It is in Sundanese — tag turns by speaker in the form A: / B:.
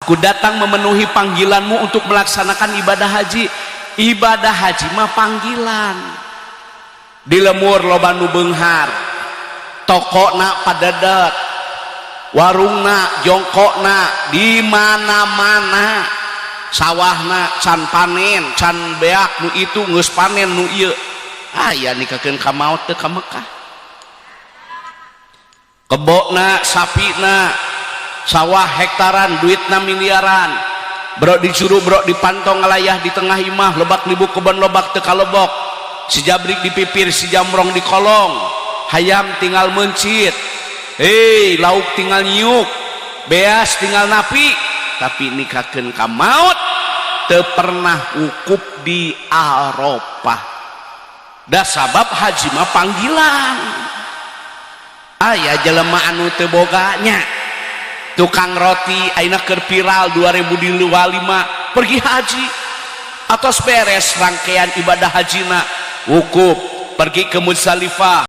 A: Aku datang memenuhi panggilanmu untuk melaksanakan ibadah haji. Ibadah haji mah panggilan. Di lembur loba nu beunghar, tokona padedet, warungna jongkokna di mana-mana, sawahna can panen, can beak nu itu geus panen nu ieu. Aya nikahkeun ka maot teu ka Mekah. Kebona, sapina, sawah hektaran, duitna miliaran, bro di juru, bro di pantong, ngalayah di tengah imah, lebak libuk kebon lobak teu kalebok, si jabrik di pipir, si jamrong di kolong, hayam tinggal mencit, hei, lauk tinggal nyiuk, beas tinggal napi, tapi nikahkeun ka maut teu pernah wukuf di Arafah. Da sabab haji mah panggilan. Aya jelema anu teu boganya, tukang roti, ayeuna keur viral 2025, pergi haji, atos beres rangkaian ibadah hajina, wukuf, pergi ke Muzdalifah.